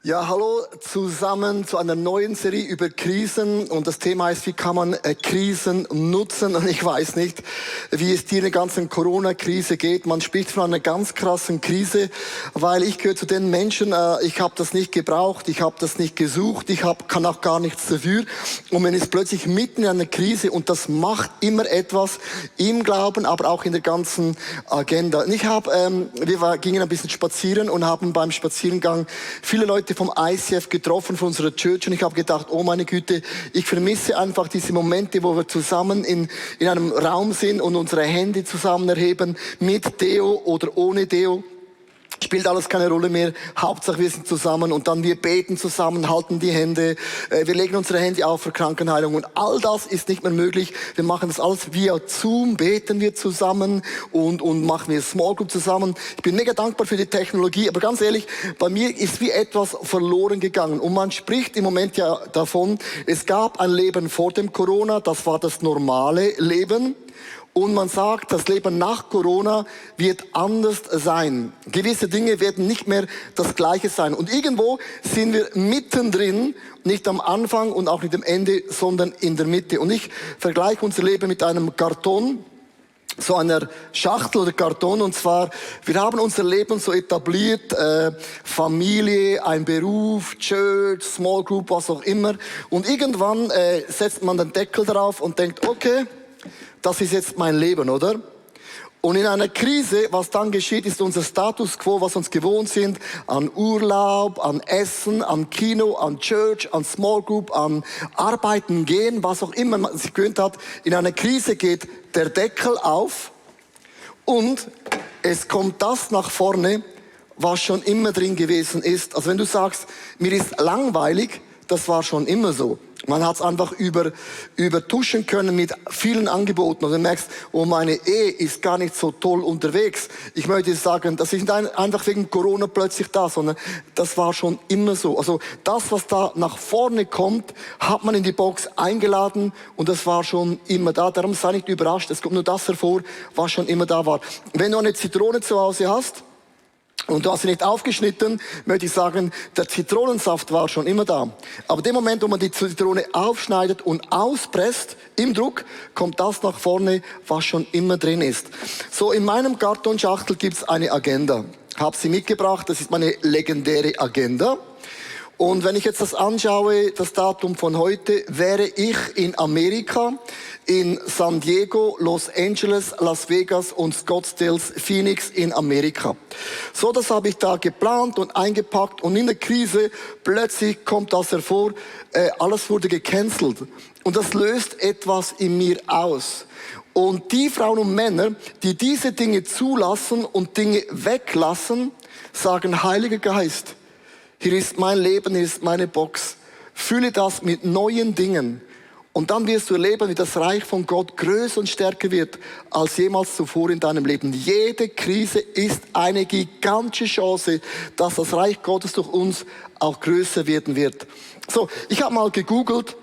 Ja, hallo zusammen zu einer neuen Serie über Krisen und das Thema heißt, wie kann man Krisen nutzen? Und ich weiß nicht, wie es dir in der ganzen Corona-Krise geht. Man spricht von einer ganz krassen Krise, weil ich gehöre zu den Menschen, ich habe das nicht gebraucht, ich habe das nicht gesucht, kann auch gar nichts dafür. Und man ist plötzlich mitten in einer Krise und das macht immer etwas im Glauben, aber auch in der ganzen Agenda. Und wir gingen ein bisschen spazieren und haben beim Spazierengang viele Leute vom ICF getroffen, von unserer Church, und ich habe gedacht, oh meine Güte, ich vermisse einfach diese Momente, wo wir zusammen in einem Raum sind und unsere Hände zusammen erheben, mit Deo oder ohne Deo. Spielt alles keine Rolle mehr. Hauptsache wir sind zusammen und dann wir beten zusammen, halten die Hände, wir legen unsere Hände auf für Krankenheilung und all das ist nicht mehr möglich. Wir machen das alles via Zoom, beten wir zusammen und machen wir Small Group zusammen. Ich bin mega dankbar für die Technologie, aber ganz ehrlich, bei mir ist wie etwas verloren gegangen und man spricht im Moment ja davon, es gab ein Leben vor dem Corona, das war das normale Leben. Und man sagt, das Leben nach Corona wird anders sein. Gewisse Dinge werden nicht mehr das Gleiche sein. Und irgendwo sind wir mittendrin, nicht am Anfang und auch nicht am Ende, sondern in der Mitte. Und ich vergleiche unser Leben mit einem Karton, so einer Schachtel oder Karton. Und zwar, wir haben unser Leben so etabliert, Familie, ein Beruf, Church, Small Group, was auch immer. Und irgendwann setzt man den Deckel drauf und denkt, okay, das ist jetzt mein Leben, oder? Und in einer Krise, was dann geschieht, ist unser Status quo, was uns gewohnt sind, an Urlaub, an Essen, an Kino, an Church, an Small Group, an Arbeiten gehen, was auch immer man sich gewöhnt hat. In einer Krise geht der Deckel auf und es kommt das nach vorne, was schon immer drin gewesen ist. Also wenn du sagst, mir ist langweilig, das war schon immer so. Man hat es einfach übertuschen können mit vielen Angeboten. Und du merkst, oh, meine Ehe ist gar nicht so toll unterwegs. Ich möchte sagen, das ist nicht einfach wegen Corona plötzlich da, sondern das war schon immer so. Also das, was da nach vorne kommt, hat man in die Box eingeladen und das war schon immer da. Darum sei nicht überrascht, es kommt nur das hervor, was schon immer da war. Wenn du eine Zitrone zu Hause hast, und du hast sie nicht aufgeschnitten, möchte ich sagen, der Zitronensaft war schon immer da. Aber dem Moment, wo man die Zitrone aufschneidet und auspresst, im Druck, kommt das nach vorne, was schon immer drin ist. So, in meinem Kartonschachtel gibt's eine Agenda. Hab sie mitgebracht, das ist meine legendäre Agenda. Und wenn ich jetzt das anschaue, das Datum von heute, wäre ich in Amerika, in San Diego, Los Angeles, Las Vegas und Scottsdale, Phoenix in Amerika. So, das habe ich da geplant und eingepackt und in der Krise plötzlich kommt das hervor, alles wurde gecancelt. Und das löst etwas in mir aus. Und die Frauen und Männer, die diese Dinge zulassen und Dinge weglassen, sagen, Heiliger Geist, hier ist mein Leben, hier ist meine Box. Fülle das mit neuen Dingen. Und dann wirst du erleben, wie das Reich von Gott größer und stärker wird als jemals zuvor in deinem Leben. Jede Krise ist eine gigantische Chance, dass das Reich Gottes durch uns auch größer werden wird. So, ich habe mal gegoogelt,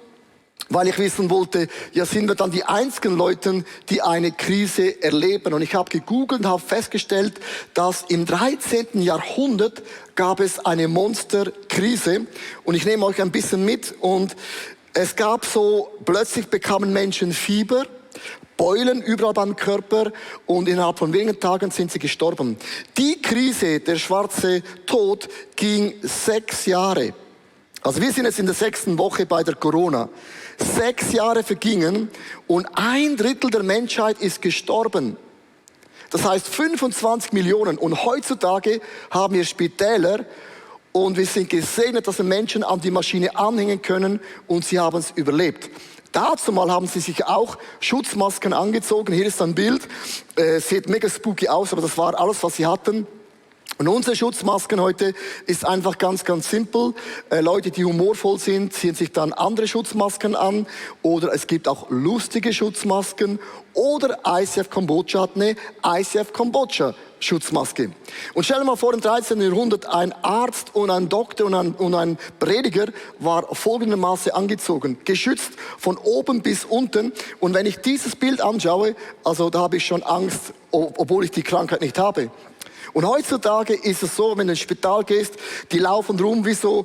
weil ich wissen wollte, ja, sind wir dann die einzigen Leute, die eine Krise erleben? Und ich habe gegoogelt und habe festgestellt, dass im 13. Jahrhundert gab es eine Monsterkrise. Und ich nehme euch ein bisschen mit. Und es gab so, plötzlich bekamen Menschen Fieber, Beulen überall beim Körper und innerhalb von wenigen Tagen sind sie gestorben. Die Krise, der schwarze Tod, ging 6 Jahre. Also wir sind jetzt in der 6. Woche bei der Corona. 6 Jahre vergingen und 1/3 der Menschheit ist gestorben. Das heißt 25 Millionen. Und heutzutage haben wir Spitäler und wir sind gesegnet, dass wir Menschen an die Maschine anhängen können und sie haben es überlebt. Dazu mal haben sie sich auch Schutzmasken angezogen. Hier ist ein Bild. Sieht mega spooky aus, aber das war alles, was sie hatten. Und unsere Schutzmasken heute ist einfach ganz, ganz simpel. Leute, die humorvoll sind, ziehen sich dann andere Schutzmasken an. Oder es gibt auch lustige Schutzmasken. Oder ICF Kambodscha hat eine ICF Kambodscha Schutzmaske. Und stell dir mal vor, im 13. Jahrhundert ein Arzt und ein Doktor und ein Prediger war folgendermaßen angezogen. Geschützt von oben bis unten. Und wenn ich dieses Bild anschaue, also da habe ich schon Angst, obwohl ich die Krankheit nicht habe. Und heutzutage ist es so, wenn du ins Spital gehst, die laufen rum wie so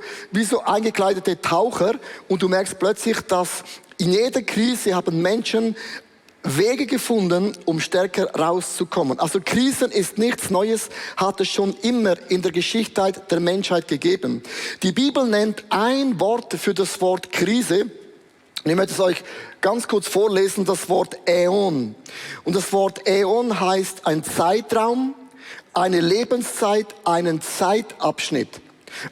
eingekleidete Taucher und du merkst plötzlich, dass in jeder Krise haben Menschen Wege gefunden, um stärker rauszukommen. Also Krisen ist nichts Neues, hat es schon immer in der Geschichte der Menschheit gegeben. Die Bibel nennt ein Wort für das Wort Krise. Ich möchte es euch ganz kurz vorlesen, das Wort Äon. Und das Wort Äon heißt ein Zeitraum, eine Lebenszeit, einen Zeitabschnitt.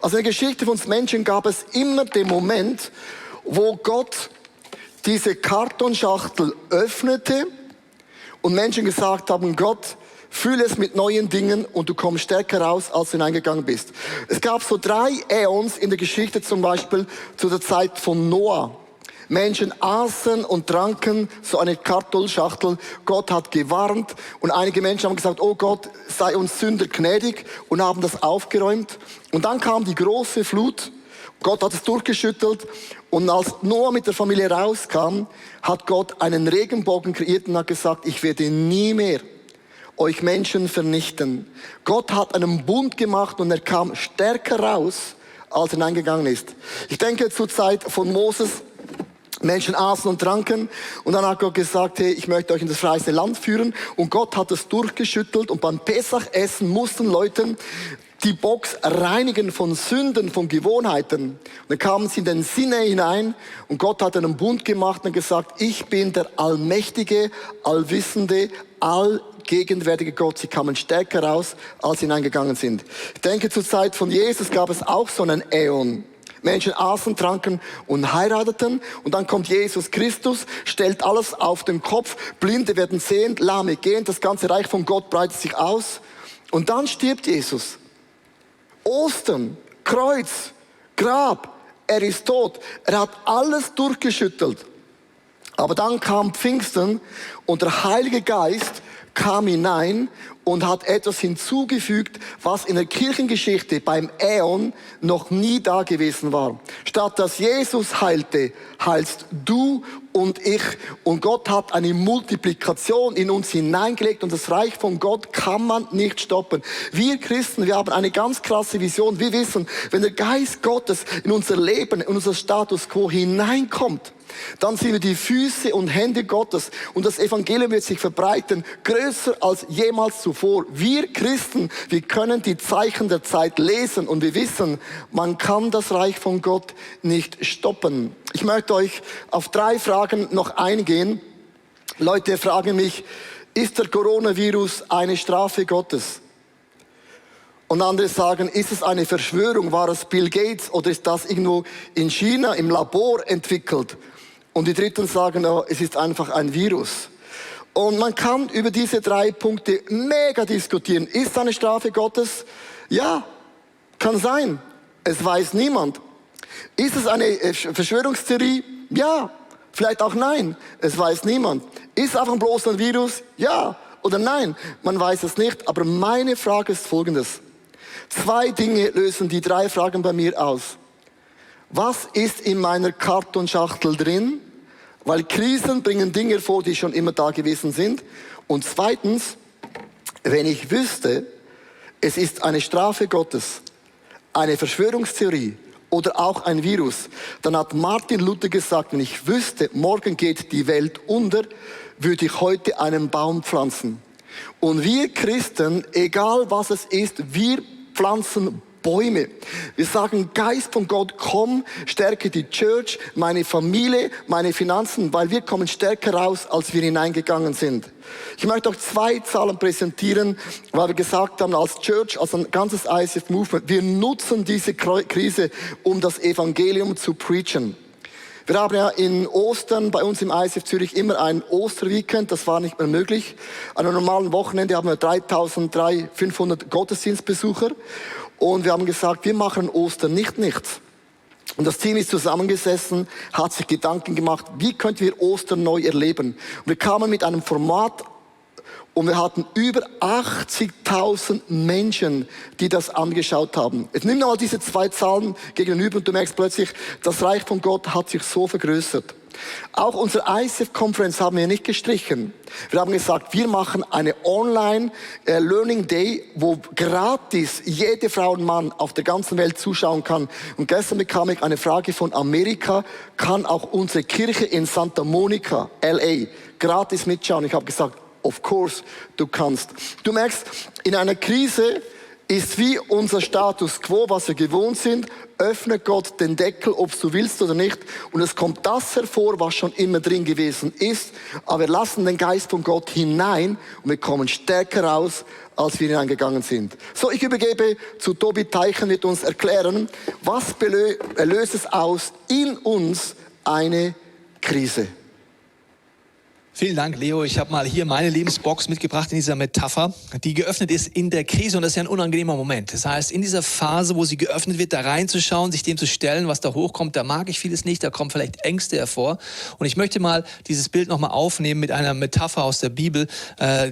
Also in der Geschichte von uns Menschen gab es immer den Moment, wo Gott diese Kartonschachtel öffnete und Menschen gesagt haben, Gott, fülle es mit neuen Dingen und du kommst stärker raus, als du hineingegangen bist. Es gab so 3 Äons in der Geschichte, zum Beispiel zu der Zeit von Noah. Menschen aßen und tranken so eine Kartoffelschachtel. Gott hat gewarnt und einige Menschen haben gesagt, oh Gott, sei uns Sünder gnädig und haben das aufgeräumt. Und dann kam die große Flut. Gott hat es durchgeschüttelt und als Noah mit der Familie rauskam, hat Gott einen Regenbogen kreiert und hat gesagt, ich werde nie mehr euch Menschen vernichten. Gott hat einen Bund gemacht und er kam stärker raus, als er hineingegangen ist. Ich denke zur Zeit von Moses, Menschen aßen und tranken und dann hat Gott gesagt, hey, ich möchte euch in das freie Land führen und Gott hat es durchgeschüttelt und beim Pesachessen mussten Leute die Box reinigen von Sünden, von Gewohnheiten. Und dann kamen sie in den Sinai hinein und Gott hat einen Bund gemacht und gesagt, ich bin der allmächtige, allwissende, allgegenwärtige Gott. Sie kamen stärker raus, als sie hineingegangen sind. Ich denke, zur Zeit von Jesus gab es auch so einen Äon. Menschen aßen, tranken und heirateten. Und dann kommt Jesus Christus, stellt alles auf den Kopf. Blinde werden sehend, Lahme gehen. Das ganze Reich von Gott breitet sich aus. Und dann stirbt Jesus. Ostern, Kreuz, Grab, er ist tot. Er hat alles durchgeschüttelt. Aber dann kam Pfingsten und der Heilige Geist kam hinein und hat etwas hinzugefügt, was in der Kirchengeschichte beim Äon noch nie da gewesen war. Statt dass Jesus heilte, heilst du und ich. Und Gott hat eine Multiplikation in uns hineingelegt und das Reich von Gott kann man nicht stoppen. Wir Christen, wir haben eine ganz krasse Vision. Wir wissen, wenn der Geist Gottes in unser Leben, in unser Status quo hineinkommt, dann sind wir die Füße und Hände Gottes und das Evangelium wird sich verbreiten, größer als jemals zuvor. Wir Christen, wir können die Zeichen der Zeit lesen und wir wissen, man kann das Reich von Gott nicht stoppen. Ich möchte euch auf 3 Fragen noch eingehen. Leute fragen mich, ist der Coronavirus eine Strafe Gottes? Und andere sagen, ist es eine Verschwörung? War es Bill Gates oder ist das irgendwo in China im Labor entwickelt? Und die Dritten sagen, oh, es ist einfach ein Virus. Und man kann über diese 3 Punkte mega diskutieren. Ist es eine Strafe Gottes? Ja, kann sein. Es weiß niemand. Ist es eine Verschwörungstheorie? Ja, vielleicht auch nein. Es weiß niemand. Ist es einfach bloß ein Virus? Ja oder nein. Man weiß es nicht. Aber meine Frage ist folgendes. 2 Dinge lösen die 3 Fragen bei mir aus. Was ist in meiner Kartonschachtel drin? Weil Krisen bringen Dinge hervor, die schon immer da gewesen sind. Und zweitens, wenn ich wüsste, es ist eine Strafe Gottes, eine Verschwörungstheorie oder auch ein Virus, dann hat Martin Luther gesagt, wenn ich wüsste, morgen geht die Welt unter, würde ich heute einen Baum pflanzen. Und wir Christen, egal was es ist, wir pflanzen Bäume. Wir sagen, Geist von Gott, komm, stärke die Church, meine Familie, meine Finanzen, weil wir kommen stärker raus, als wir hineingegangen sind. Ich möchte euch 2 Zahlen präsentieren, weil wir gesagt haben, als Church, als ein ganzes ICF Movement, wir nutzen diese Krise, um das Evangelium zu preachen. Wir haben ja in Ostern bei uns im ICF Zürich immer ein Osterweekend, das war nicht mehr möglich. An einem normalen Wochenende haben wir 3.500 Gottesdienstbesucher. Und wir haben gesagt, wir machen Ostern nichts. Und das Team ist zusammengesessen, hat sich Gedanken gemacht, wie könnten wir Ostern neu erleben. Und wir kamen mit einem Format und wir hatten über 80.000 Menschen, die das angeschaut haben. Jetzt nimm mal diese 2 Zahlen gegenüber und du merkst plötzlich, das Reich von Gott hat sich so vergrößert. Auch unsere ICF-Conference haben wir nicht gestrichen. Wir haben gesagt, wir machen eine Online-Learning Day, wo gratis jede Frau und Mann auf der ganzen Welt zuschauen kann. Und gestern bekam ich eine Frage von Amerika, kann auch unsere Kirche in Santa Monica, LA, gratis mitschauen? Ich habe gesagt, of course, du kannst. Du merkst, in einer Krise ist wie unser Status quo, was wir gewohnt sind, öffnet Gott den Deckel, ob du willst oder nicht. Und es kommt das hervor, was schon immer drin gewesen ist. Aber wir lassen den Geist von Gott hinein und wir kommen stärker raus, als wir hineingegangen sind. So, ich übergebe zu Tobi Teichen, wird uns erklären, was löst es aus in uns eine Krise. Vielen Dank, Leo. Ich habe mal hier meine Lebensbox mitgebracht in dieser Metapher, die geöffnet ist in der Krise. Und das ist ja ein unangenehmer Moment. Das heißt, in dieser Phase, wo sie geöffnet wird, da reinzuschauen, sich dem zu stellen, was da hochkommt, da mag ich vieles nicht, da kommen vielleicht Ängste hervor. Und ich möchte mal dieses Bild nochmal aufnehmen mit einer Metapher aus der Bibel,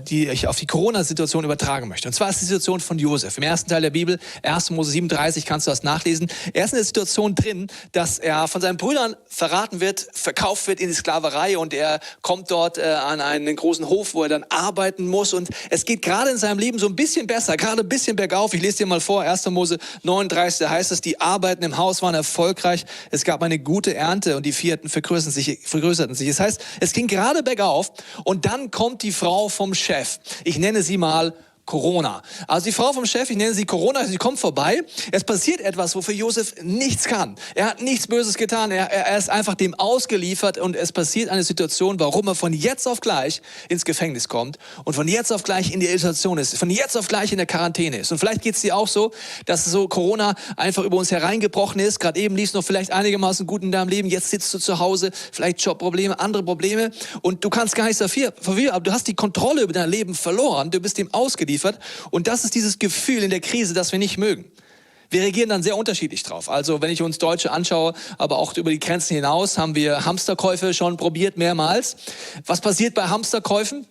die ich auf die Corona-Situation übertragen möchte. Und zwar ist die Situation von Josef. Im ersten Teil der Bibel, 1. Mose 37, kannst du das nachlesen. Er ist in der Situation drin, dass er von seinen Brüdern verraten wird, verkauft wird in die Sklaverei und er kommt dort an einen großen Hof, wo er dann arbeiten muss und es geht gerade in seinem Leben so ein bisschen besser, gerade ein bisschen bergauf. Ich lese dir mal vor, 1. Mose 39, da heißt es, die Arbeiten im Haus waren erfolgreich, es gab eine gute Ernte und die Vierten vergrößerten sich. Das heißt, es ging gerade bergauf und dann kommt die Frau vom Chef. Ich nenne sie mal Corona. Also die Frau vom Chef, ich nenne sie Corona, sie kommt vorbei. Es passiert etwas, wofür Josef nichts kann. Er hat nichts Böses getan. Er ist einfach dem ausgeliefert und es passiert eine Situation, warum er von jetzt auf gleich ins Gefängnis kommt und von jetzt auf gleich in die Isolation ist, von jetzt auf gleich in der Quarantäne ist. Und vielleicht geht es dir auch so, dass so Corona einfach über uns hereingebrochen ist. Gerade eben lief es noch vielleicht einigermaßen gut in deinem Leben. Jetzt sitzt du zu Hause, vielleicht Jobprobleme, andere Probleme und du kannst gar nichts dafür, aber du hast die Kontrolle über dein Leben verloren. Du bist dem ausgeliefert. Und das ist dieses Gefühl in der Krise, das wir nicht mögen. Wir reagieren dann sehr unterschiedlich drauf. Also wenn ich uns Deutsche anschaue, aber auch über die Grenzen hinaus, haben wir Hamsterkäufe schon probiert mehrmals. Was passiert bei Hamsterkäufen?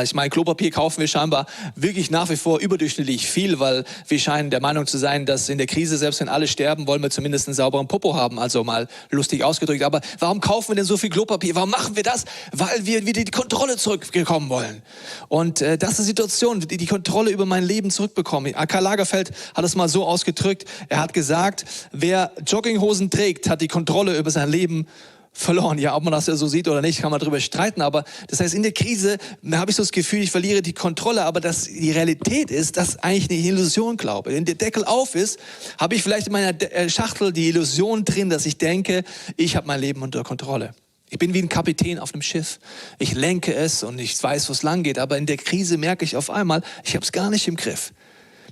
Ich meine, Klopapier kaufen wir scheinbar wirklich nach wie vor überdurchschnittlich viel, weil wir scheinen der Meinung zu sein, dass in der Krise, selbst wenn alle sterben, wollen wir zumindest einen sauberen Popo haben, also mal lustig ausgedrückt. Aber warum kaufen wir denn so viel Klopapier? Warum machen wir das? Weil wir wieder die Kontrolle zurückbekommen wollen. Und das ist die Situation, die Kontrolle über mein Leben zurückbekommen. Karl Lagerfeld hat es mal so ausgedrückt, er hat gesagt, wer Jogginghosen trägt, hat die Kontrolle über sein Leben verloren. Ja, ob man das ja so sieht oder nicht, kann man darüber streiten. Aber das heißt, in der Krise habe ich so das Gefühl, ich verliere die Kontrolle. Aber dass die Realität ist, dass eigentlich eine Illusion glaube. Wenn der Deckel auf ist, habe ich vielleicht in meiner Schachtel die Illusion drin, dass ich denke, ich habe mein Leben unter Kontrolle. Ich bin wie ein Kapitän auf einem Schiff. Ich lenke es und ich weiß, wo es lang geht. Aber in der Krise merke ich auf einmal, ich habe es gar nicht im Griff.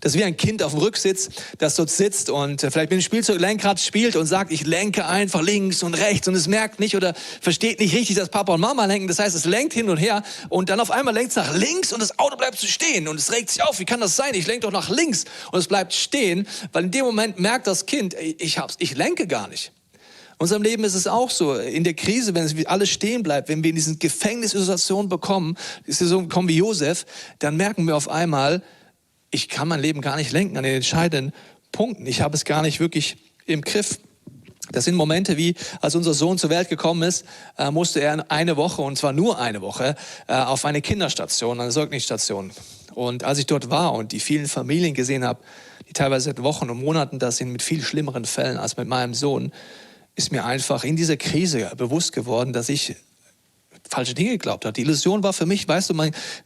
Das ist wie ein Kind auf dem Rücksitz, das dort sitzt und vielleicht mit dem Spielzeuglenkrad spielt und sagt, ich lenke einfach links und rechts und es merkt nicht oder versteht nicht richtig, dass Papa und Mama lenken. Das heißt, es lenkt hin und her und dann auf einmal lenkt es nach links und das Auto bleibt stehen und es regt sich auf. Wie kann das sein? Ich lenke doch nach links und es bleibt stehen, weil in dem Moment merkt das Kind, ich lenke gar nicht. In unserem Leben ist es auch so, in der Krise, wenn es alles stehen bleibt, wenn wir in diese Gefängnissituation bekommen, wie Josef, dann merken wir auf einmal, ich kann mein Leben gar nicht lenken an den entscheidenden Punkten. Ich habe es gar nicht wirklich im Griff. Das sind Momente wie, als unser Sohn zur Welt gekommen ist, musste er eine Woche, und zwar nur eine Woche, auf eine Kinderstation, eine Säuglingsstation. Und als ich dort war und die vielen Familien gesehen habe, die teilweise seit Wochen und Monaten da sind mit viel schlimmeren Fällen als mit meinem Sohn, ist mir einfach in dieser Krise bewusst geworden, dass ich falsche Dinge geglaubt hat. Die Illusion war für mich, weißt du,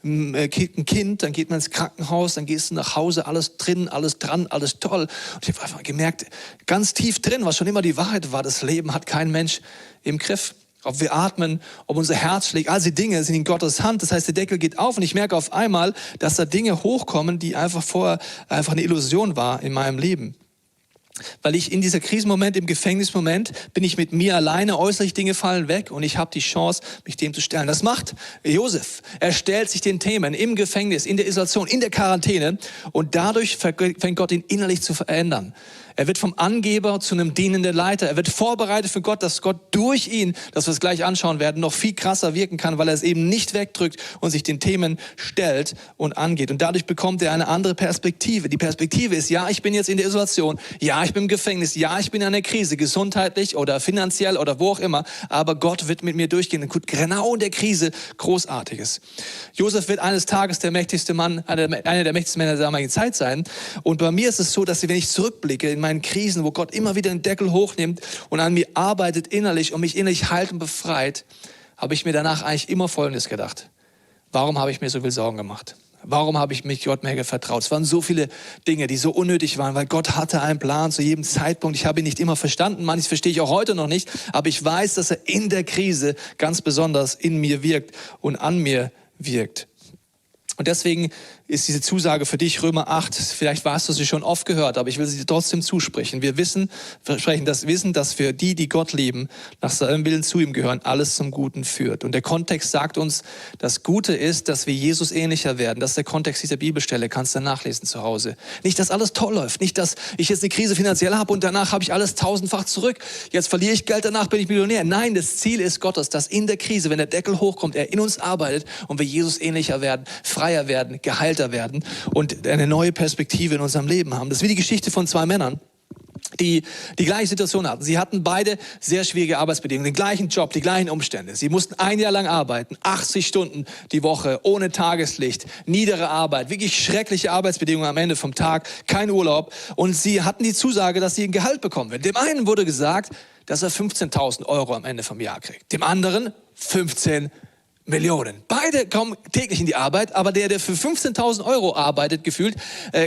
ein Kind, dann geht man ins Krankenhaus, dann gehst du nach Hause, alles drin, alles dran, alles toll. Und ich habe einfach gemerkt, ganz tief drin, was schon immer die Wahrheit war, das Leben hat kein Mensch im Griff. Ob wir atmen, ob unser Herz schlägt, all diese Dinge sind in Gottes Hand. Das heißt, der Deckel geht auf und ich merke auf einmal, dass da Dinge hochkommen, die einfach vorher einfach eine Illusion war in meinem Leben. Weil ich in dieser Krisenmoment, im Gefängnismoment, bin ich mit mir alleine, äußerlich Dinge fallen weg und ich habe die Chance, mich dem zu stellen. Das macht Josef. Er stellt sich den Themen im Gefängnis, in der Isolation, in der Quarantäne und dadurch fängt Gott ihn innerlich zu verändern. Er wird vom Angeber zu einem dienenden Leiter. Er wird vorbereitet für Gott, dass Gott durch ihn, dass wir es gleich anschauen werden, noch viel krasser wirken kann, weil er es eben nicht wegdrückt und sich den Themen stellt und angeht. Und dadurch bekommt er eine andere Perspektive. Die Perspektive ist, ja, ich bin jetzt in der Isolation, ja, ich bin im Gefängnis, ja, ich bin in einer Krise, gesundheitlich oder finanziell oder wo auch immer, aber Gott wird mit mir durchgehen. Und genau in der Krise Großartiges. Josef wird eines Tages der mächtigste Mann, einer der mächtigsten Männer der damaligen Zeit sein. Und bei mir ist es so, dass wenn ich zurückblicke in meinen Krisen, wo Gott immer wieder den Deckel hochnimmt und an mir arbeitet innerlich und mich innerlich heilt und befreit, habe ich mir danach eigentlich immer Folgendes gedacht. Warum habe ich mir so viel Sorgen gemacht? Warum habe ich mich Gott mehr vertraut? Es waren so viele Dinge, die so unnötig waren, weil Gott hatte einen Plan zu jedem Zeitpunkt. Ich habe ihn nicht immer verstanden, manches verstehe ich auch heute noch nicht, aber ich weiß, dass er in der Krise ganz besonders in mir wirkt und an mir wirkt. Und deswegen ist diese Zusage für dich, Römer 8, vielleicht hast du sie schon oft gehört, aber ich will sie dir trotzdem zusprechen. Wir versprechen das Wissen, dass für die, die Gott lieben, nach seinem Willen zu ihm gehören, alles zum Guten führt. Und der Kontext sagt uns, das Gute ist, dass wir Jesus ähnlicher werden. Das ist der Kontext dieser Bibelstelle, kannst du nachlesen zu Hause. Nicht, dass alles toll läuft, nicht, dass ich jetzt eine Krise finanziell habe und danach habe ich alles tausendfach zurück. Jetzt verliere ich Geld, danach bin ich Millionär. Nein, das Ziel ist Gottes, dass in der Krise, wenn der Deckel hochkommt, er in uns arbeitet und wir Jesus ähnlicher werden, freier werden, geheilter werden und eine neue Perspektive in unserem Leben haben. Das ist wie die Geschichte von zwei Männern, die die gleiche Situation hatten. Sie hatten beide sehr schwierige Arbeitsbedingungen, den gleichen Job, die gleichen Umstände. Sie mussten ein Jahr lang arbeiten, 80 Stunden die Woche, ohne Tageslicht, niedere Arbeit, wirklich schreckliche Arbeitsbedingungen am Ende vom Tag, kein Urlaub. Und sie hatten die Zusage, dass sie ein Gehalt bekommen werden. Dem einen wurde gesagt, dass er 15.000 Euro am Ende vom Jahr kriegt. Dem anderen 15 Millionen. Beide kommen täglich in die Arbeit, aber der für 15.000 Euro arbeitet, gefühlt,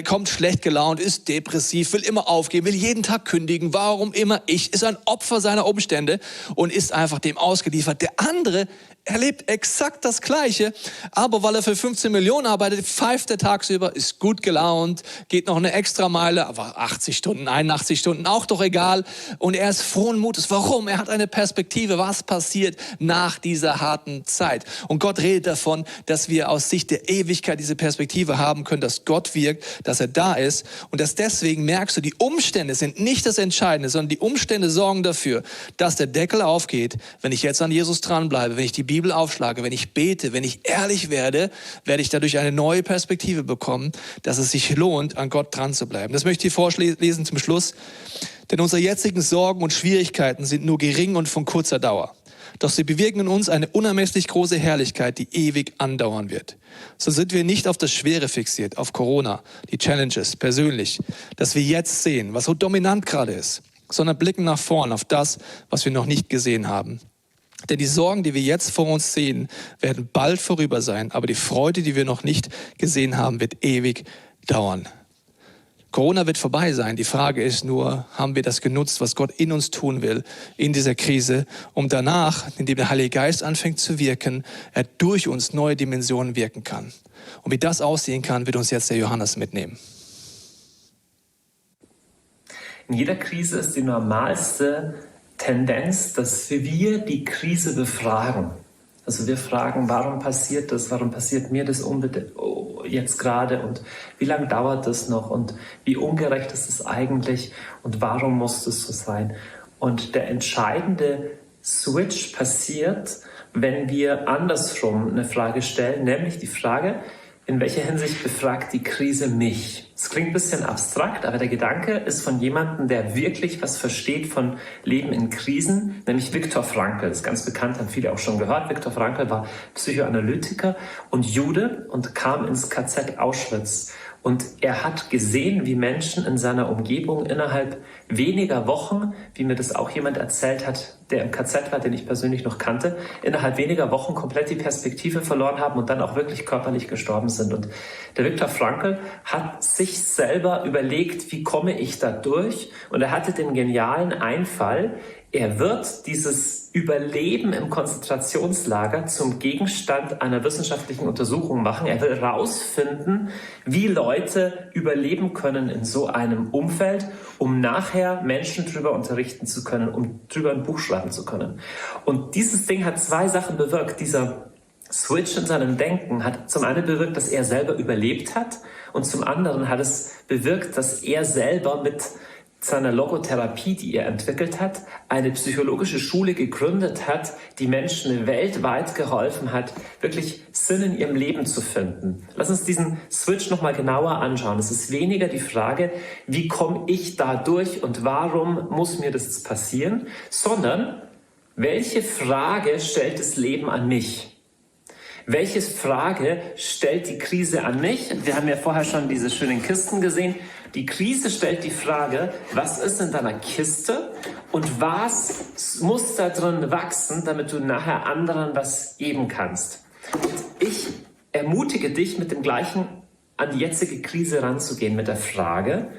kommt schlecht gelaunt, ist depressiv, will immer aufgeben, will jeden Tag kündigen, warum immer ich, ist ein Opfer seiner Umstände und ist einfach dem ausgeliefert. Der andere erlebt exakt das Gleiche, aber weil er für 15 Millionen arbeitet, pfeift er tagsüber, ist gut gelaunt, geht noch eine Extrameile, aber 80 Stunden, 81 Stunden, auch doch egal. Und er ist frohen Mutes. Warum? Er hat eine Perspektive, was passiert nach dieser harten Zeit. Und Gott redet davon, dass wir aus Sicht der Ewigkeit diese Perspektive haben können, dass Gott wirkt, dass er da ist und dass deswegen merkst du, die Umstände sind nicht das Entscheidende, sondern die Umstände sorgen dafür, dass der Deckel aufgeht, wenn ich jetzt an Jesus dranbleibe, wenn ich die Bibel aufschlage, wenn ich bete, wenn ich ehrlich werde, werde ich dadurch eine neue Perspektive bekommen, dass es sich lohnt, an Gott dran zu bleiben. Das möchte ich vorlesen zum Schluss. Denn unsere jetzigen Sorgen und Schwierigkeiten sind nur gering und von kurzer Dauer. Doch sie bewirken in uns eine unermesslich große Herrlichkeit, die ewig andauern wird. So sind wir nicht auf das Schwere fixiert, auf Corona, die Challenges persönlich, dass wir jetzt sehen, was so dominant gerade ist, sondern blicken nach vorn auf das, was wir noch nicht gesehen haben. Denn die Sorgen, die wir jetzt vor uns sehen, werden bald vorüber sein, aber die Freude, die wir noch nicht gesehen haben, wird ewig dauern. Corona wird vorbei sein. Die Frage ist nur, haben wir das genutzt, was Gott in uns tun will, in dieser Krise, um danach, indem der Heilige Geist anfängt zu wirken, er durch uns neue Dimensionen wirken kann. Und wie das aussehen kann, wird uns jetzt der Johannes mitnehmen. In jeder Krise ist die normalste Tendenz, dass wir die Krise befragen. Also wir fragen, warum passiert das, warum passiert mir das jetzt gerade und wie lange dauert das noch und wie ungerecht ist es eigentlich und warum muss das so sein? Und der entscheidende Switch passiert, wenn wir andersrum eine Frage stellen, nämlich die Frage, in welcher Hinsicht befragt die Krise mich? Es klingt ein bisschen abstrakt, aber der Gedanke ist von jemandem, der wirklich was versteht von Leben in Krisen, nämlich Viktor Frankl. Das ist ganz bekannt, haben viele auch schon gehört. Viktor Frankl war Psychoanalytiker und Jude und kam ins KZ Auschwitz. Und er hat gesehen, wie Menschen in seiner Umgebung innerhalb weniger Wochen, wie mir das auch jemand erzählt hat, der im KZ war, den ich persönlich noch kannte, innerhalb weniger Wochen komplett die Perspektive verloren haben und dann auch wirklich körperlich gestorben sind. Und der Viktor Frankl hat sich selber überlegt, wie komme ich da durch? Und er hatte den genialen Einfall, er wird dieses Überleben im Konzentrationslager zum Gegenstand einer wissenschaftlichen Untersuchung machen. Er will herausfinden, wie Leute überleben können in so einem Umfeld, um nachher Menschen drüber unterrichten zu können, um drüber ein Buch schreiben zu können. Und dieses Ding hat zwei Sachen bewirkt. Dieser Switch in seinem Denken hat zum einen bewirkt, dass er selber überlebt hat und zum anderen hat es bewirkt, dass er selber mit seiner Logotherapie, die er entwickelt hat, eine psychologische Schule gegründet hat, die Menschen weltweit geholfen hat, wirklich Sinn in ihrem Leben zu finden. Lass uns diesen Switch nochmal genauer anschauen. Es ist weniger die Frage, wie komme ich da durch und warum muss mir das passieren, sondern welche Frage stellt das Leben an mich? Welche Frage stellt die Krise an mich? Wir haben ja vorher schon diese schönen Kisten gesehen. Die Krise stellt die Frage, was ist in deiner Kiste und was muss da drin wachsen, damit du nachher anderen was geben kannst. Und ich ermutige dich, mit dem Gleichen an die jetzige Krise ranzugehen, mit der Frage,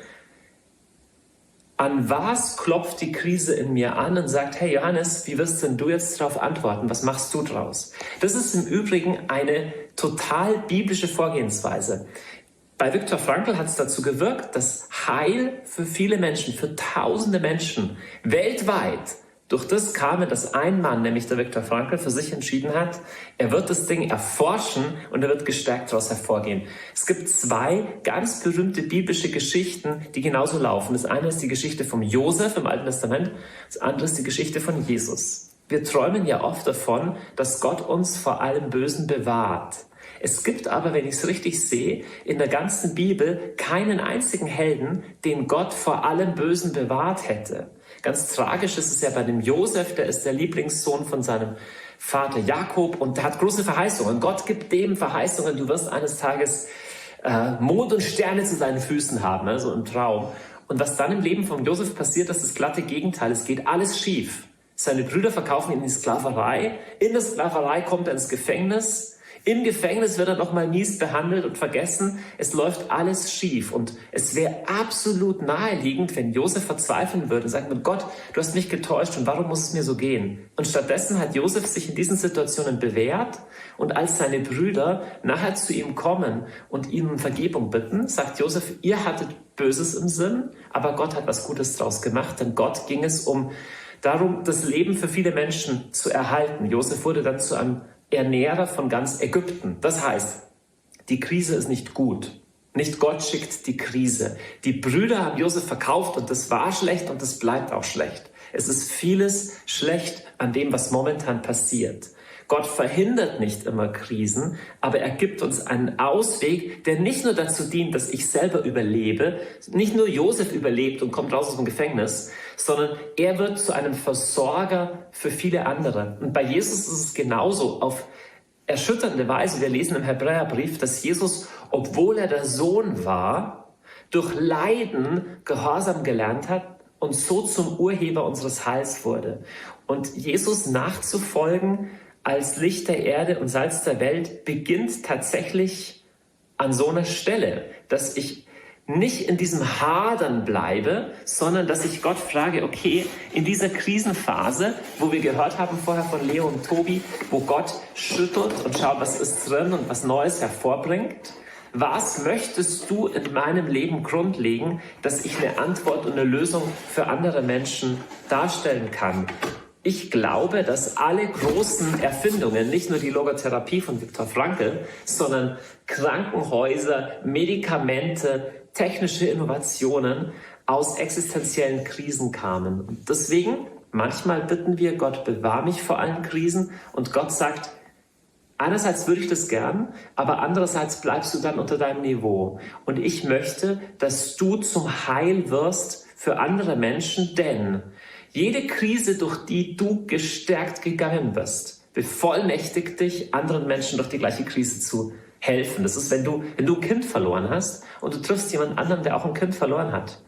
an was klopft die Krise in mir an und sagt, hey Johannes, wie wirst denn du jetzt darauf antworten? Was machst du draus? Das ist im Übrigen eine total biblische Vorgehensweise. Bei Viktor Frankl hat es dazu gewirkt, dass Heil für viele Menschen, für tausende Menschen weltweit durch das kam, dass ein Mann, nämlich der Viktor Frankl, für sich entschieden hat, er wird das Ding erforschen und er wird gestärkt daraus hervorgehen. Es gibt zwei ganz berühmte biblische Geschichten, die genauso laufen. Das eine ist die Geschichte von Josef im Alten Testament, das andere ist die Geschichte von Jesus. Wir träumen ja oft davon, dass Gott uns vor allem Bösen bewahrt. Es gibt aber, wenn ich es richtig sehe, in der ganzen Bibel keinen einzigen Helden, den Gott vor allem Bösen bewahrt hätte. Ganz tragisch ist es ja bei dem Josef, der ist der Lieblingssohn von seinem Vater Jakob und der hat große Verheißungen. Gott gibt dem Verheißungen, du wirst eines Tages Mond und Sterne zu seinen Füßen haben, also im Traum. Und was dann im Leben von Josef passiert, ist das glatte Gegenteil. Es geht alles schief. Seine Brüder verkaufen ihn in die Sklaverei. In der Sklaverei kommt er ins Gefängnis. Im Gefängnis wird er nochmal mies behandelt und vergessen. Es läuft alles schief. Und es wäre absolut naheliegend, wenn Josef verzweifeln würde und sagt, mit Gott, du hast mich getäuscht und warum muss es mir so gehen? Und stattdessen hat Josef sich in diesen Situationen bewährt. Und als seine Brüder nachher zu ihm kommen und ihn um Vergebung bitten, sagt Josef, ihr hattet Böses im Sinn, aber Gott hat was Gutes draus gemacht. Denn Gott ging es darum, das Leben für viele Menschen zu erhalten. Josef wurde dann zu einem Ernährer von ganz Ägypten. Das heißt, die Krise ist nicht gut. Nicht Gott schickt die Krise. Die Brüder haben Josef verkauft und das war schlecht und das bleibt auch schlecht. Es ist vieles schlecht an dem, was momentan passiert. Gott verhindert nicht immer Krisen, aber er gibt uns einen Ausweg, der nicht nur dazu dient, dass ich selber überlebe, nicht nur Josef überlebt und kommt raus aus dem Gefängnis, sondern er wird zu einem Versorger für viele andere. Und bei Jesus ist es genauso auf erschütternde Weise. Wir lesen im Hebräerbrief, dass Jesus, obwohl er der Sohn war, durch Leiden Gehorsam gelernt hat und so zum Urheber unseres Heils wurde. Und Jesus nachzufolgen als Licht der Erde und Salz der Welt beginnt tatsächlich an so einer Stelle, dass ich nicht in diesem Hadern bleibe, sondern dass ich Gott frage, okay, in dieser Krisenphase, wo wir gehört haben vorher von Leo und Tobi, wo Gott schüttelt und schaut, was ist drin und was Neues hervorbringt, was möchtest du in meinem Leben grundlegen, dass ich eine Antwort und eine Lösung für andere Menschen darstellen kann? Ich glaube, dass alle großen Erfindungen, nicht nur die Logotherapie von Viktor Frankl, sondern Krankenhäuser, Medikamente, technische Innovationen aus existenziellen Krisen kamen. Und deswegen, manchmal bitten wir, Gott, bewahr mich vor allen Krisen. Und Gott sagt, einerseits würde ich das gern, aber andererseits bleibst du dann unter deinem Niveau. Und ich möchte, dass du zum Heil wirst für andere Menschen, denn jede Krise, durch die du gestärkt gegangen bist, bevollmächtigt dich, anderen Menschen durch die gleiche Krise zu helfen. Das ist, wenn du ein Kind verloren hast und du triffst jemand anderen, der auch ein Kind verloren hat,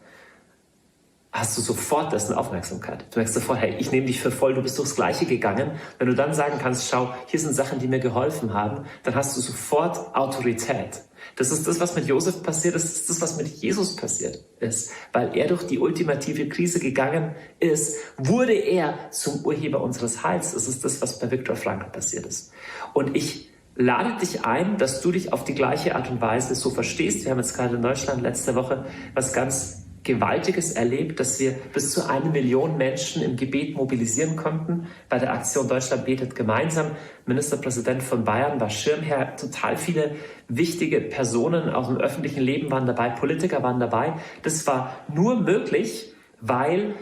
hast du sofort dessen Aufmerksamkeit. Du merkst sofort, hey, ich nehme dich für voll, du bist durchs Gleiche gegangen. Wenn du dann sagen kannst, schau, hier sind Sachen, die mir geholfen haben, dann hast du sofort Autorität. Das ist das, was mit Josef passiert ist, das ist das, was mit Jesus passiert ist. Weil er durch die ultimative Krise gegangen ist, wurde er zum Urheber unseres Heils. Das ist das, was bei Viktor Frankl passiert ist. Und ich lade dich ein, dass du dich auf die gleiche Art und Weise so verstehst. Wir haben jetzt gerade in Deutschland letzte Woche was ganz Gewaltiges erlebt, dass wir bis zu 1 Million Menschen im Gebet mobilisieren konnten. Bei der Aktion Deutschland betet gemeinsam. Ministerpräsident von Bayern war Schirmherr. Total viele wichtige Personen aus dem öffentlichen Leben waren dabei. Politiker waren dabei. Das war nur möglich, weil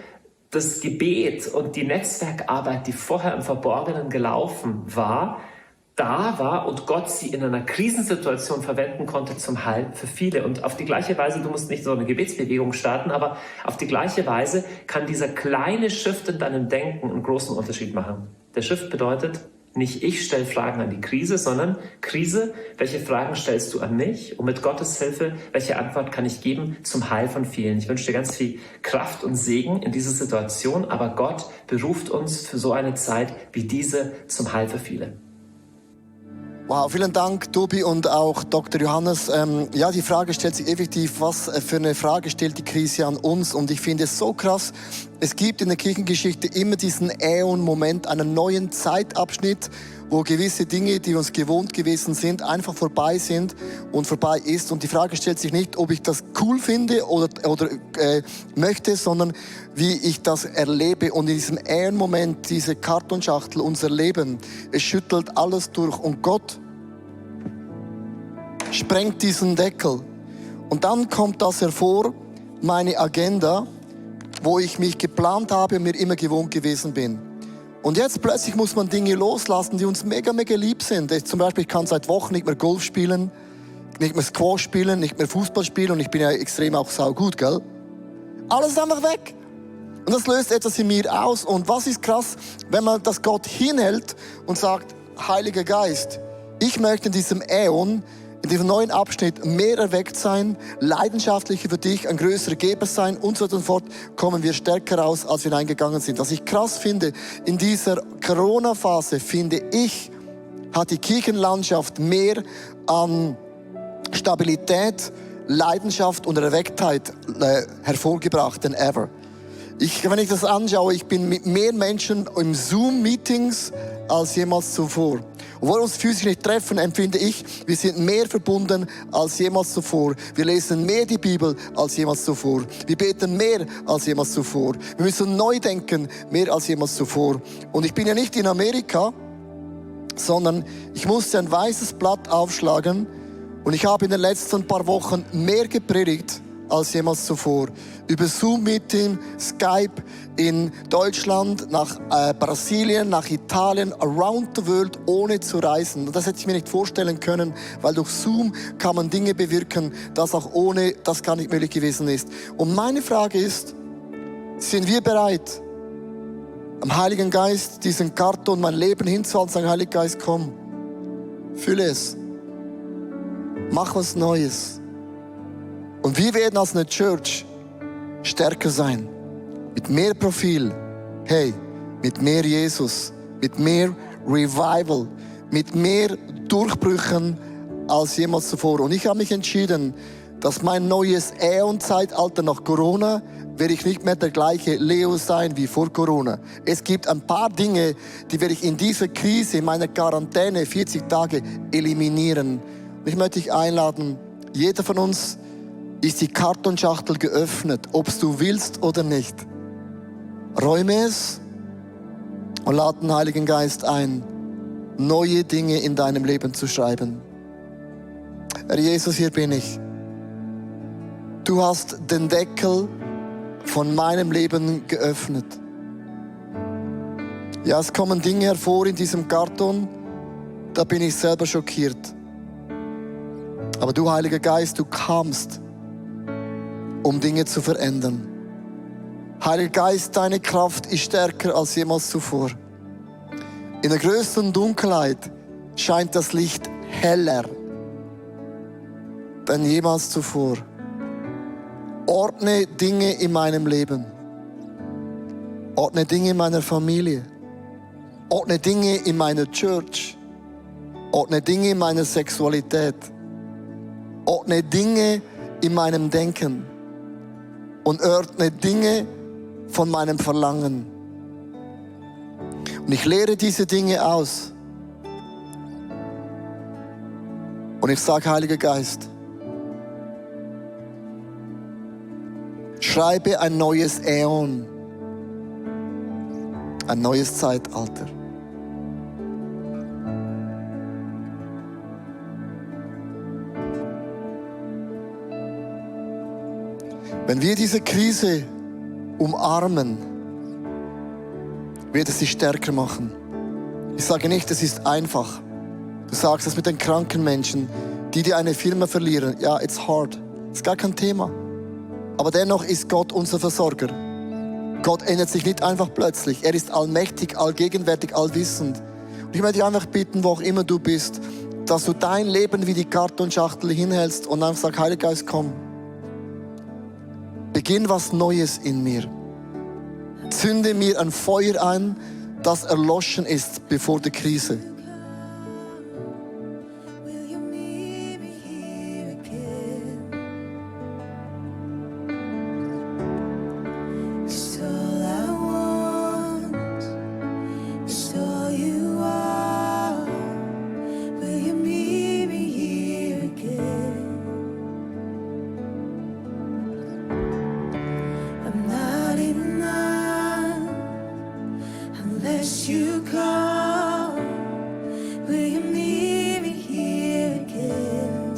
das Gebet und die Netzwerkarbeit, die vorher im Verborgenen gelaufen war, da war und Gott sie in einer Krisensituation verwenden konnte zum Heil für viele. Und auf die gleiche Weise, du musst nicht so eine Gebetsbewegung starten, aber auf die gleiche Weise kann dieser kleine Shift in deinem Denken einen großen Unterschied machen. Der Shift bedeutet, nicht ich stelle Fragen an die Krise, sondern Krise, welche Fragen stellst du an mich? Und mit Gottes Hilfe, welche Antwort kann ich geben zum Heil von vielen? Ich wünsche dir ganz viel Kraft und Segen in dieser Situation, aber Gott beruft uns für so eine Zeit wie diese zum Heil für viele. Wow, vielen Dank, Tobi und auch Dr. Johannes. Ja, die Frage stellt sich effektiv, was für eine Frage stellt die Krise an uns? Und ich finde es so krass, es gibt in der Kirchengeschichte immer diesen Äon-Moment, einen neuen Zeitabschnitt, wo gewisse Dinge, die uns gewohnt gewesen sind, einfach vorbei sind und vorbei ist. Und die Frage stellt sich nicht, ob ich das cool finde oder möchte, sondern wie ich das erlebe. Und in diesem Äon-Moment, diese Kartonschachtel, unser Leben, es schüttelt alles durch. Und Gott sprengt diesen Deckel. Und dann kommt das hervor, meine Agenda, wo ich mich geplant habe und mir immer gewohnt gewesen bin. Und jetzt plötzlich muss man Dinge loslassen, die uns mega, mega lieb sind. Zum Beispiel, ich kann seit Wochen nicht mehr Golf spielen, nicht mehr Squash spielen, nicht mehr Fußball spielen und ich bin ja extrem auch saugut, gell? Alles ist einfach weg. Und das löst etwas in mir aus. Und was ist krass, wenn man das Gott hinhält und sagt, Heiliger Geist, ich möchte in diesem Äon, in diesem neuen Abschnitt mehr erweckt sein, leidenschaftlicher für dich, ein größerer Geber sein und so fort, kommen wir stärker raus, als wir hineingegangen sind. Was ich krass finde, in dieser Corona-Phase, finde ich, hat die Kirchenlandschaft mehr an Stabilität, Leidenschaft und Erwecktheit hervorgebracht denn ever. Wenn ich das anschaue, ich bin mit mehr Menschen im Zoom-Meetings als jemals zuvor. Obwohl wir uns physisch nicht treffen, empfinde ich, wir sind mehr verbunden als jemals zuvor. Wir lesen mehr die Bibel als jemals zuvor. Wir beten mehr als jemals zuvor. Wir müssen neu denken, mehr als jemals zuvor. Und ich bin ja nicht in Amerika, sondern ich musste ein weißes Blatt aufschlagen und ich habe in den letzten paar Wochen mehr gepredigt als jemals zuvor. Über Zoom-Meeting, Skype in Deutschland, nach Brasilien, nach Italien, around the world, ohne zu reisen. Und das hätte ich mir nicht vorstellen können, weil durch Zoom kann man Dinge bewirken, das auch ohne, das gar nicht möglich gewesen ist. Und meine Frage ist, sind wir bereit, am Heiligen Geist diesen Karton, mein Leben hinzuhalten und sagen, Heiliger Geist, komm, fülle es, mach was Neues. Und wir werden als eine Church stärker sein. Mit mehr Profil. Hey, mit mehr Jesus. Mit mehr Revival. Mit mehr Durchbrüchen als jemals zuvor. Und ich habe mich entschieden, dass mein neues Äon-Zeitalter nach Corona, werde ich nicht mehr der gleiche Leo sein wie vor Corona. Es gibt ein paar Dinge, die werde ich in dieser Krise, in meiner Quarantäne, 40 Tage, eliminieren. Und ich möchte dich einladen, jeder von uns ist die Kartonschachtel geöffnet, ob du willst oder nicht. Räume es und lade den Heiligen Geist ein, neue Dinge in deinem Leben zu schreiben. Herr Jesus, hier bin ich. Du hast den Deckel von meinem Leben geöffnet. Ja, es kommen Dinge hervor in diesem Karton, da bin ich selber schockiert. Aber du, Heiliger Geist, du kamst, um Dinge zu verändern. Heiliger Geist, deine Kraft ist stärker als jemals zuvor. In der größten Dunkelheit scheint das Licht heller denn jemals zuvor. Ordne Dinge in meinem Leben. Ordne Dinge in meiner Familie. Ordne Dinge in meiner Church. Ordne Dinge in meiner Sexualität. Ordne Dinge in meinem Denken. Und ordne Dinge von meinem Verlangen. Und ich lehre diese Dinge aus. Und ich sage, Heiliger Geist, schreibe ein neues Äon, ein neues Zeitalter. Wenn wir diese Krise umarmen, wird es dich stärker machen. Ich sage nicht, es ist einfach. Du sagst es mit den kranken Menschen, die eine Firma verlieren. Ja, it's hard. Ist gar kein Thema. Aber dennoch ist Gott unser Versorger. Gott ändert sich nicht einfach plötzlich. Er ist allmächtig, allgegenwärtig, allwissend. Und ich möchte dich einfach bitten, wo auch immer du bist, dass du dein Leben wie die Kartonschachtel hinhältst und einfach sagst, Heiliger Geist, komm. Beginn was Neues in mir. Zünde mir ein Feuer ein, das erloschen ist bevor die Krise.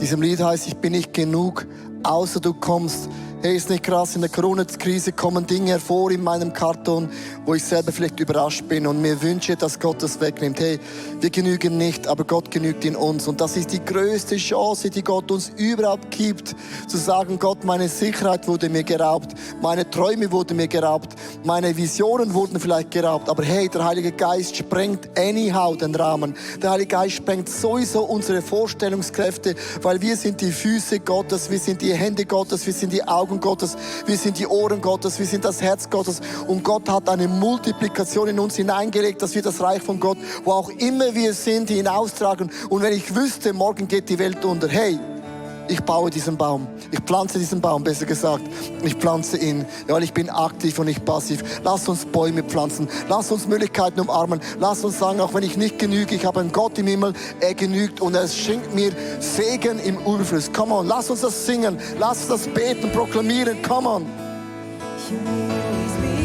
Diesem Lied heißt, ich bin nicht genug, außer du kommst. Hey, ist nicht krass, in der Corona-Krise kommen Dinge hervor in meinem Karton, wo ich selber vielleicht überrascht bin und mir wünsche, dass Gott das wegnimmt. Hey, wir genügen nicht, aber Gott genügt in uns. Und das ist die größte Chance, die Gott uns überhaupt gibt, zu sagen, Gott, meine Sicherheit wurde mir geraubt, meine Träume wurden mir geraubt, meine Visionen wurden vielleicht geraubt, aber hey, der Heilige Geist sprengt anyhow den Rahmen. Der Heilige Geist sprengt sowieso unsere Vorstellungskräfte, weil wir sind die Füße Gottes, wir sind die Hände Gottes, wir sind die Augen Gottes, wir sind die Ohren Gottes, wir sind das Herz Gottes und Gott hat eine Multiplikation in uns hineingelegt, dass wir das Reich von Gott, wo auch immer wir sind, hinaustragen. Und wenn ich wüsste, morgen geht die Welt unter, hey, ich baue diesen Baum. Ich pflanze diesen Baum, besser gesagt. Ich pflanze ihn, weil ich bin aktiv und nicht passiv. Lass uns Bäume pflanzen. Lass uns Möglichkeiten umarmen. Lass uns sagen, auch wenn ich nicht genüge, ich habe einen Gott im Himmel, er genügt und er schenkt mir Segen im Überfluss. Come on, lass uns das singen. Lass uns das beten, proklamieren. Come on. You always be